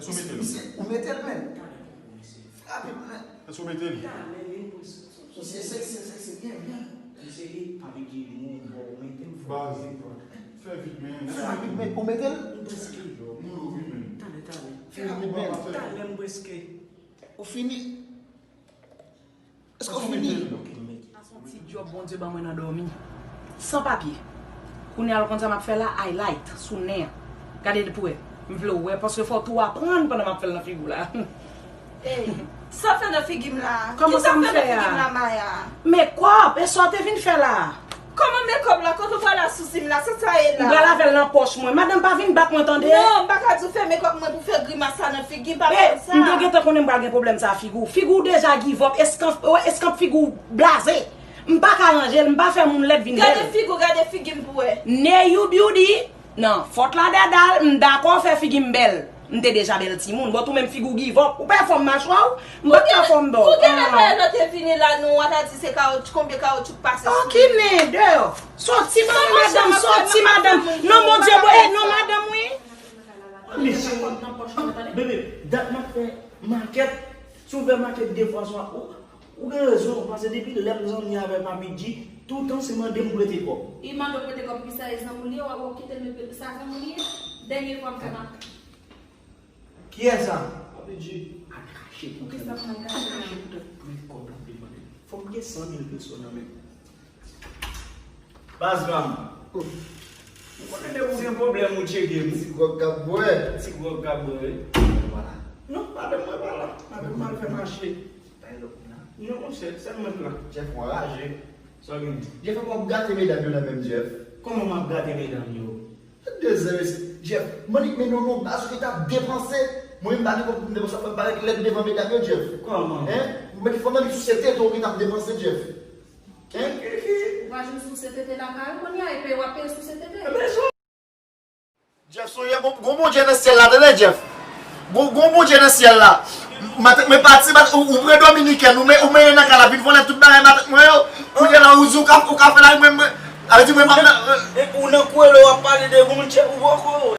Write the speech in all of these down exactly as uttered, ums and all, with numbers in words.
Sou mete l. Misye, ou mete l menm. Fè rapid, men. Èske w mete l? Misye seksi, seksi byen, byen. Misye li pa vin di nou, bon, ou mete m fò. Baz, fè vit, men. Fè rapid, men, ou mete l. M prèske. Mwen, ou vin, men. Talè, talè. Fè rapid, men. Talè, m prèske. Ou fini. Èske w fini? Ok, m mete. Sa se yon ti djòb Bondye ban mwen nan dòmi. San papye. Kounye a l konn sa m ap fè la, highlight sou nen an. Gade l pou wè. M vle w wè, paske fò w tou aprann pandan m ap fè l nan figi w la. Ey, sa w fè nan figi m la? Kòman sa m fè a? Ki sa w fè nan figi m la, Maya? Makeup, e sa w te vin fè la? Kòman makeup la? Kote w pral asousi m la? Sa sa ye la? M pral avè l nan pòch mwen. Madanm, pa vin bat mwen, tande? Non, m pa ka di w fè makeup mwen pou fè grimas sa nan figi m, pa fè sa. M te gentan konnen m pral gen pwoblèm sa figi w. Figi w deja give up. Eskanp, wè, eskanp figi w blaze. M pa ka ranje l, m pa fè moun lèd vin bèl. Gade figi w, gade figi m pou wè. Neyou Beauty, nan fòt la dèdal, m dakò fè figi m bèl. M te deja bèl timoun. Bon, ou menm figi w give up. Ou pa fè fòm machwa w, m pa ka fè fòm ba w. Ou genlè pa lè te vini la, nou, w a ta di se kawoutchou, konbyen kawoutchou k pase sou li. Ki nen, deyò. Sòti ban mwen, madanm, sòti, madanm. Non, Bondye, bon, eh, non, madanm, wi. Mesye, bebe, dat m ap fè makèt. Si w fè makèt de fwa swa, ou, ou gen rezon, paske depi lè m zanmi avè Papi G, toutan se mande m prete kòb. Li mande w prete kòb, poukisa e zanmi w li ye, w ap kite l, men sa zanmi w li ye. Dènye fwa m fè makèt. Kiyès sa? Papi G. Al kache pou tèt. Poukisa pou m al kache pou tèt? Men kòb la m te mande. Fò m gen san mil peso nan men m. Baz granm. Ou konnen depi w gen pwoblèm ou tcheke m. Ti gwòg k ap bwè. Ti gwòg k ap bwè, wi. Vwala. Non, madanm mwen pa la. Madanm mwen al fè mache. Pa gen lòt moun la? Non, monchè, sèl mwen k la. Jeff, w anraje. Sa w gen? Jeff, w ap gate medam yo nan men m, Jeff. Kòman m ap gate medam yo? Tande zen mesye. Jeff, m annik men non non baz ou ki t ap depanse. Mwen menm m pa gen kòb pou m depanse, fò m parèt lèd devan medam yo, Jeff. Kòman? Hein? Mwen ki fò m annik souse tete ou ki t ap depanse, Jeff. Hein? Ou pa jwenn souse tete lakay ou kounye a, epi w ap peye souse tete. Ebyen, Jeff, sonje gon, gon Bondye nan syèl la, tande, Jeff. Gon, gon Bondye nan syèl la. Maten, mwen pati, maten, ou, ou pran Dominikèn, ou men, ou mennen nan kay la, vin vòlè tout bagay maten mwen yo. Kounye a la, ou di ou ka, ou ka fè la, mwen, mwen, sa vle di mwen pa nan, e, ou nan kwele, w ap pale de Bondye, ou poko.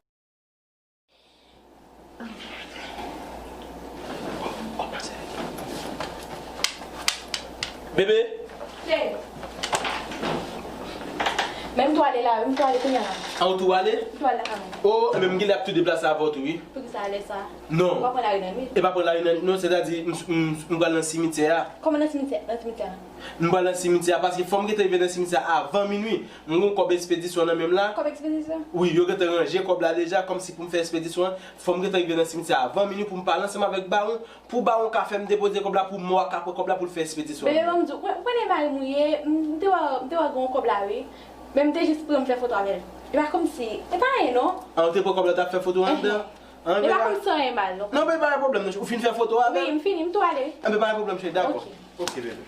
Bebe. Hey. Men m tou ale la, wi, m tou ale kounye a la. A, ou tou ale? M tou ale la, wi. O, enben, m genlè ap tou deplase avè w tou, wi. Poukisa lè sa? Non. Ou pa pran lari nan nwit? E pa pran lari nan nwit, non, sètadi, m, m, m pral nan simityè a. Kòman nan simityè, nan simityè a? M pral nan simityè a, paske fò m gentan rive nan simityè a avan minui. M gon kòb ekspedisyon nan men m la. Kòb ekspedisyon? Wi, yo gentan ranje kòb la deja, kòmsi pou m fè ekspedisyon an. Fò m gentan rive nan simityè a avan minui pou m pale ansanm avèk Bawon. Pou Bawon ka fè m depoze kòb la, pou mò a ka pran kòb la pou l fè ekspedisyon an. Bebe, ban m di w, ou konnen mari m ou ye, m te wè, m te wè gen yon kòb la, wi. Men m te jis pran m fè foto avè l. E pa kòmsi, e pa anyen, non. An, ou te pran kòb la, w t ap fè foto anndan? Enhen. An, e pa kòmsi anyen mal, non. Non, men pa gen pwoblèm, non. Ou fin fè foto avè l? Wi, m fini, m tou ale. Anben, pa gen pwoblèm, cheri, dakò. Ok. Ok, bebe.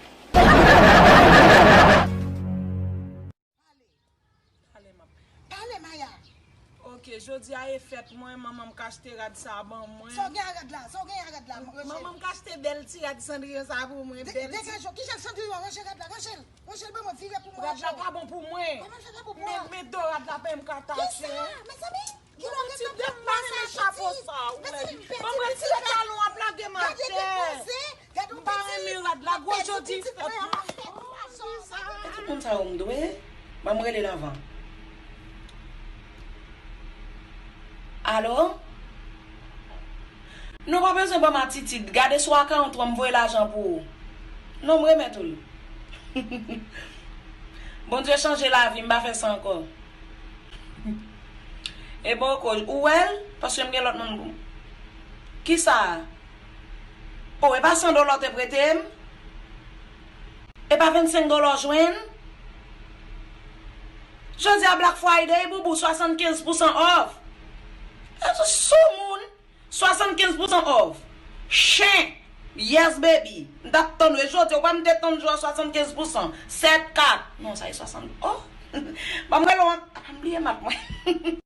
Pale, m ap. Pale, Maya. Ok, jodi a e fèt mwen, manman m ka achte rad sa a ban mwen. Sa w gen a rad la? Sa w gen a rad la, mon cheri? Manman m ka achte bèl ti rad Cendrillon sa a pou mwen, bèl ti. Degaje w. Kijan Cendrillon? Ranje rad la, ranje l. Ranje l ban mwen, vire pou mwen. Rad la pa bon pou mwen. Kòman l fè pa bon pou mwen? Men, men do rad la pa m ka tache. Kisa? Mezanmi! Kilè w gentan pran sa, chapo sa, ou menm. Ban m retire talon ap lage m atè. M pa renmen rad la, gwo jodi fèt mwen. E tout moun sa yo m dwe, ban m rele l anvan. Alo? Non, pa bezwen ban m atitid. Gade si w akawont ou an, m voye lajan pou ou. Non, m remèt ou l. Bondye chanje lavi m, m pa fè sa ankò. E bon, ok, ou wè l? Paske m gen lòt moun pou m. Kisa? O, e pa san dola w te prete m? E pa vennsenk dola w jwenn? Jodi a Black Friday, boubou, swasannkenz pousan off. E sou moun. Swasannkenz pousan off. Chen. Yes, baby. M t ap tann ou. E jodi a, ou pa m te tann jou a swasannkenz pousan. Sèt kat. Non, sa e swasant. Oh. Ban m rele w an. Apa m bliye mak mwen.